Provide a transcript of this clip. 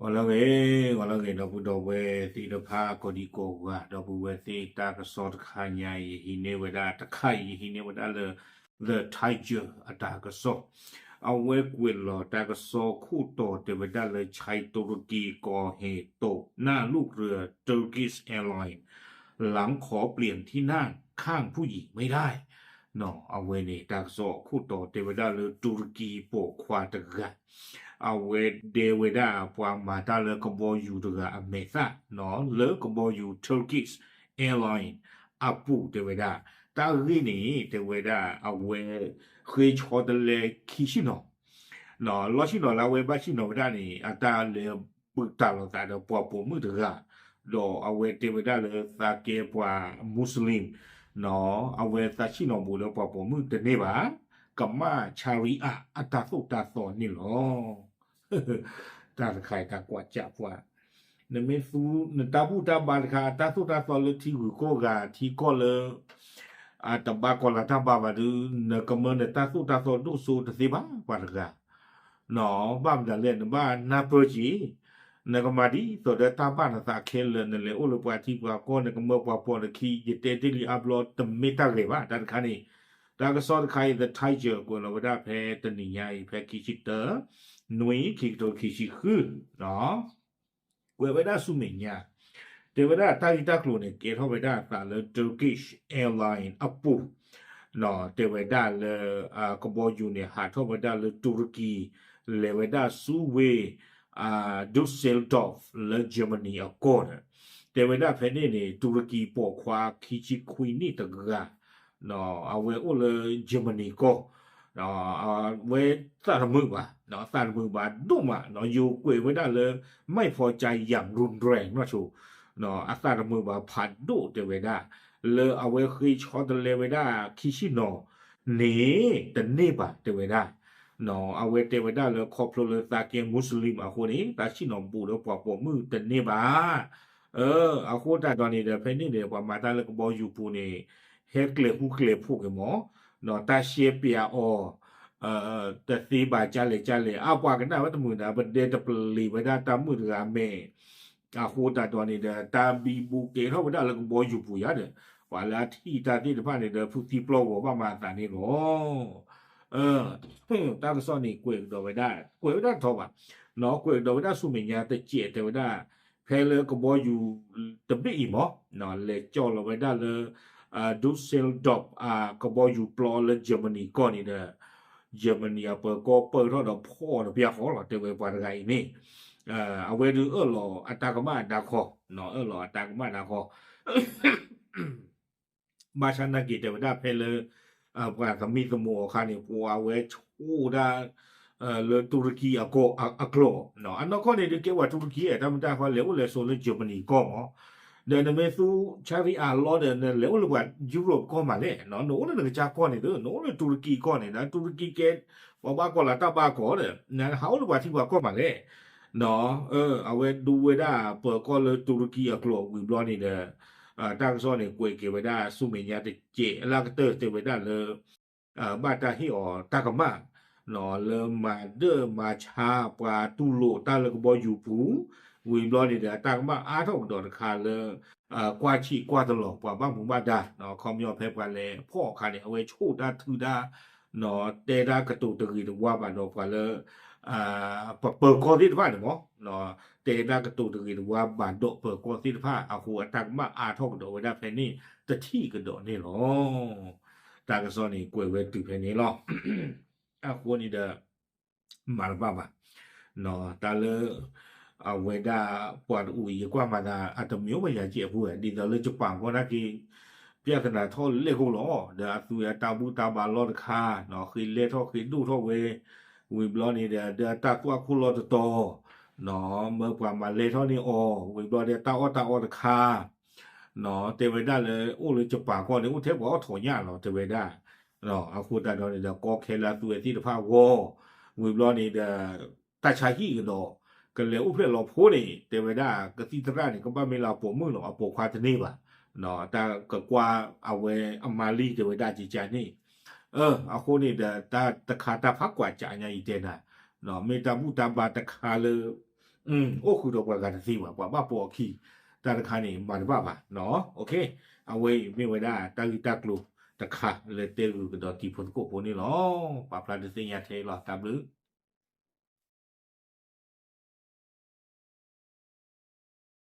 ဂီၤလၢအဂ့ၤ, ဂီၤလၢအဂ့ၤ ဒီပုၢ်ဒီဝဲၢ်သ့ၣ်တဖၣ် ကိးဒံကိးဂၤ, ဒီပုၢ်ဝဲၢ်သ့ၣ် တၢ်ကစီၣ်တခါညါအံၤ ယဟံးန့ၢ်ဝဲဒၣ်တခါအံၤ ယဟံးန့ၢ်ဝဲဒၣ်လၢ The Tiger အတၢ်ကစီၣ်, အဝဲကွဲးလီၤတၢ်ကစီၣ်ခိၣ်တီတဲဝဲဒၣ်လၢ ใช้ตุรกีก่อเหตุตกหน้าลูกเรือ Turkish Airlines หลังขอเปลี่ยนที่นั่งข้างผู้หญิงไม่ได้ အဝဲန့ၣ် တၢ်ကစီၣ်ခိၣ်တီတဲဝဲဒၣ်လၢ တူရကီပိာ်ခွါတဂၤ အဝဲဒဲဝဲဒၣ်ပှၤမၤတၢ်လၢကဘီယူၤတဂၤအမဲာ်သၣ် လၢကဘီယူၤ Turkish Airlines အပူၤတဲဝဲဒၣ်, တၢ်ဂ့ၢ်န့ၣ် တဲဝဲဒၣ်အဝဲ ဃ့ဆီတလဲခံဆံနီၤ လီၤဆံနီၤလၢအဝဲဘၣ်ဆံနီၤဝဲဒၣ်န့ၣ် အတၢ်လဲၤဘုးတၢ်လီၤသးဒီးပှၤပိာ်မုၣ်တဂၤ, ဒီးအဝဲတဲဝဲဒၣ်လၢသးကဲပှၤ Muslim အဝဲသးဆံၣ်နီၤဘူးဒီးပှၤပိာ်မုၣ်တန့ၢ်ဘၣ်, ကမၣ် Sharia အတၢ်သိၣ်တၢ်သီန့ၣ်လီၤ. တၢ်တခါအံၤတၢ်ကွၢ်ကၢ်ပှၤ, နမ့ၢ်သူ နတၢ်ဘူၣ်တၢ်ဘါတခါ အတၢ်သိၣ်တၢ်သီလၢထံဂုၤကီၢ်ဂၤ ထံကီၢ်လၢ အတဘၣ်ကီၤလၤတၢ်ဘါဘၣ်ဒီး နကမၢနတၢ်သိၣ်တၢ်သီဒိၣ်စိတသ့ဘၣ်ပှၤတဂၤ ဘၣ်မနုၤလဲၣ် နဘၣ်နၢ်ပၢၢ်က့ၤ, နကမၤဒ်သိးဒီးတၢ်ဘၣ်နသးခဲလၢာ် နလဲၤအိၣ်လၢပှၤထံပှၤကီၢ် နကမၢပှၤပိာ်နခံ ယတဲတ့ၢ်လံအါဘျီ တမ့ၢ်တၢ်ဂ့ၤဘၣ် တၢ်တခါန့ၣ်, တၢ်ကစီၣ်တခါအံၤ The Tiger ကွဲးလီၤဝဲဒၣ်ဖဲတနံၤညါအံၤ ဖဲခံဆံတၢ နွံ ခံကထိခံဆံဃု ကွဲးဝဲဒၣ်ဆူမဲာ်ညါ, တဲဝဲဒၣ်တၢ်ဂ့ၢ်တၢ်ကျိၤန့ၣ် ကဲထီၣ်ဝဲဒၣ်အသးလၢ Turkish Airlines အပူၤ, တဲဝဲဒၣ်လၢ ကဘီယူၤန့ၣ် ဟးထီၣ်ဝဲဒၣ်လၢတူရကီ, လဲၤဝဲဒၣ်ဆူဝ့ၢ် Düsseldorf လၢ Germany အကီၢ်ဒီး, တဲဝဲဒၣ်ဖဲန့ၣ်န့ၣ် တူရကီပိာ်ခွါခံဆံခွံနံၣ်တဂၤ အဝဲအိၣ်လၢ Germany ကီၢ် အဝဲသးတမုာ်ဘၣ်, သးတမုာ်ဘၣ်ဒိၣ်မး, ယိၤကွဲးဝဲဒၣ်လၢ ไม่พอใจอย่างรุนแรง နီၢ်ဆိ, အသးတမုာ်ဘၣ်ဖးဒိၣ်တဲဝဲဒၣ်, လၢအဝဲဃ့ဆီတလဲဝဲဒၣ်ခံဆံနီၤန့ၣ် တန့ၢ်ဘၣ်တဲဝဲဒၣ်, အဝဲတဲဝဲဒၣ်လၢခီဖျိလၢသးကဲ Muslim အဃိန့ၣ် သးဆံၣ်နီၤဘူးဒီးပှၤပိာ်မုၣ်တန့ၢ်ဘၣ် အဃိသတးဒီးန့ၣ်ဒီး ဖဲန့ၣ်န့ၣ် ပှၤမၤတၢ်လၢကဘီယူၤပူၤန့ၣ် ဟဲကျဲၤဃူကျဲၤဖိးက့ၤမး, တၢ်ရှဲပျးအီၤ တသ့ဘၣ်ကလဲၣ်ကလဲၣ် အပှၤကနၣ်ဝဲတမုာ်နၤ ပဒဲတပလံၤဝဲဒၣ်တၢ်မုာ်တဂၤမဲာ်, အဃိသတးဒီးန့ၣ်ဒီး တၢ်ဘံဘူကဲထီၣ်ဝဲဒၣ်လၢကဘီယူၤပူၤယါဒီး ပှၤလၢအထံၣ်တၢ်သ့ၣ်တဖၣ်န့ၣ်ဒီး ဖုးသံပျီဂီၤဘၣ်မၤအသးန့ၣ်လီၤ. တၢ်ကစီၣ်န့ၣ် ကွဲးကဒီးဝဲဒၣ် ကွဲးဝဲဒၣ်ထီဘၣ်, ကွဲးကဒီးဝဲဒၣ်ဆူမဲာ်ညါတစဲးတဲဝဲဒၣ် ဖဲလၢကဘီယူၤတဘ့ၣ်အံၤမး လဲၤကၠီၣ်လီၤဝဲဒၣ်လၢ Düsseldorf ကဘီယူၤပျီလၢ Germany ကီၢ်န့ၣ်ဒီး Germany အပၢၤကီၢ်ပၢၢ်ထီၣ်ဒီးဖီၣ်တပျၢ်ဃီလီၤ တဲဝဲပှၤတဂၤအံၤန့ၣ်, အဝဲဒုးအၢၣ်လီၤအတၢ်ကမၣ်အဒါခီ, အၢၣ်လီၤအတၢ်ကမၣ်အဒါခီ ဘၣ်ဆၣ်နာ်က့ၤတဲဝဲဒၣ်ဖဲလၢ ပှၤသမံသမိးအခါန့ၣ် ပှၤဝဲဆိၣ်ဒၣ် လၢတူရကံအကီၢ်အကျိာ်, အနီၢ်ကီၢ်န့ၣ်ဒုးကဲပှၤတူရကံ တၢ်မုၢ်တၢ်ခွါလဲၤအိၣ်လဲၤဆိးလၢ Germany ကီၢ်မး, ဒီးနမ့ၢ်သူ Sharia လီၤဒီး နလဲၤအိၣ်လၢပှၤ Europe ကီၢ်မးလဲၣ်, နအိၣ်လၢနကစၢ်ကီၢ်န့ၣ်သု နအိၣ်လၢတူရကံကီၢ်န့ၣ် နတူရကံကဲ ပှၤဘၣ်ကီၤလၤတၢ်ဘါကီၤဒီး နဟးအိၣ်လၢပှၤထံပှၤကီၢ်မးလဲၣ် အဝဲဒိဝဲဒၣ်ပၢၤကီၢ်လၢတူရကံအကျိာ်ဝံၤဘျီန့ၣ်ဒီး တၢ်ကစီၣ်န့ၣ် ကွဲးက့ၤဝဲဒၣ်ဆူမဲာ်ညါတစဲး လၢအကတၢၢ်တဲဝဲဒၣ်လၢ ဘၣ်တၢ်ဟ့ၣ်အီၤတၢ်ကမၣ် လၢမၤဒၢၣ်မၤဆါပှၤတူၢ်လိာ်တၢ်လၢကဘီယူၤပူၤ, ဝံၤဘျီန့ၣ်ဒီး တၢ်ကမၣ်အါထီၣ်ကဒီးတခါလၢ ကွၢ်ဆံးကွၢ်တလီၤပှၤဘၣ်မူဘၣ်ဒါ, ခီပညီဖဲပှၤလဲၤဖီၣ်အခါန့ၣ် အဝဲဆိၣ်တၢ်ထုတၢ် တဲတၢ်ကတိၤတဂ့ၤတဝါဘၣ်ဒီးပှၤလၢ ပပၢၤကီၢ်သ့ၣ်တဖၣ်န့ၣ်မး, တဲတၢ်ကတိၤတဂ့ၤတဝါဘၣ်ဒီးပၢၤကီၢ်သ့ၣ်တဖၣ်အဃိ အတၢ်ကမၣ်အါထီၣ်ကဒီးဝဲဒၣ်ဖဲန့ၣ် တထံၣ်ကဒီးန့ၣ်လီၤ. တၢ်ကစီၣ်န့ၣ် ကွဲးဝဲတုၤဖဲန့ၣ်လီၤ. အဃိန့ၣ်ဒီး မၤတဘၣ်ဘၣ်. တၢ်လၢ အဝဲဒၣ်ပှၤတအူၤအံၤ ယကွၢ်မၤသး အတမ့ၢ်အိၣ်ပယၤကဲးအပူၤဝဲ ဒ်သိးလၢ Japan ကီၢ်နာ်က့ ပြဿနာထီၣ်လဲၣ်ကိၣ်လီၤ. ဒီးအသူအတၢ်ဘူၣ်တၢ်ဘါလီၢ်တခါ ဃ့လဲၢ်ထီၣ်ဃ့ဒိၣ်ထီၣ်ဝဲ ဝံၤဘျီန့ၣ်ဒီး ဒီးတၢ်သွၣ်ခိၣ်လီၢ်တတီၤ မၢပှၤမၤလဲၢ်ထီၣ်န့ၢ်အီၤ ဝံၤဘျီဒီးတၢ်အီၣ်တၢ်အီတခါ တဲဝဲဒၣ်လၢအိၣ်လၢ Japan ကီၢ်န့ၣ် အိၣ်ထဲပှၤအီၣ်ထိးညၣ်လီၤ တဲဝဲဒၣ်. အဃိသတးဒီးန့ၣ်ဒီး ကီခဲလၢအသူဝဲသ့ၣ်တဖၣ်ဂီၢ် ဝံၤဘျီန့ၣ်ဒီး တၢ်ဆါဟံၣ်ကဒီး ကလဲၤအိၣ်ဖျဲၣ်လီၤဖိန့ၣ် တဲဝဲဒၣ် ကသံၣ်သရၣ်န့ၣ် ကဘၣ်မ့ၢ်လၢအပိာ်မုၣ်လီၤ အပိာ်ခွါတန့ၢ်ဘၣ်. တၢ်ကကွၢ်အဝဲအမါလံၤတဲဝဲဒၣ်ကကန့ၣ် အဃိန့ၣ်ဒီး တၢ်တခါတၢ်ဖးကွၢ်ကးညါအံၤတဲနၤ မ့ၢ်တၢ်ဘူၣ်တၢ်ဘါတခါလၢ အိၣ်ဃုာ်ဒီးပှၤဂၤတသ့ဘၣ်, ပှၤဘၣ်ပိာ်အခံ, တၢ်တခါန့ၣ် မၤတဘၣ်ဘၣ်နီၤ. အဝဲအံၤမ့ၢ်ဝဲဒၣ် တၢ်ဂ့ၢ်တၢ်ကျိၤတခါလၢတဲဂုာ်ကဒီးတံၤဖိသကိးဖိန့ၣ်လီၤ. ပာ်ဖျါဒုးသ့ၣ်ညါထဲအံၤလီၤ. တၢ်ဘျုး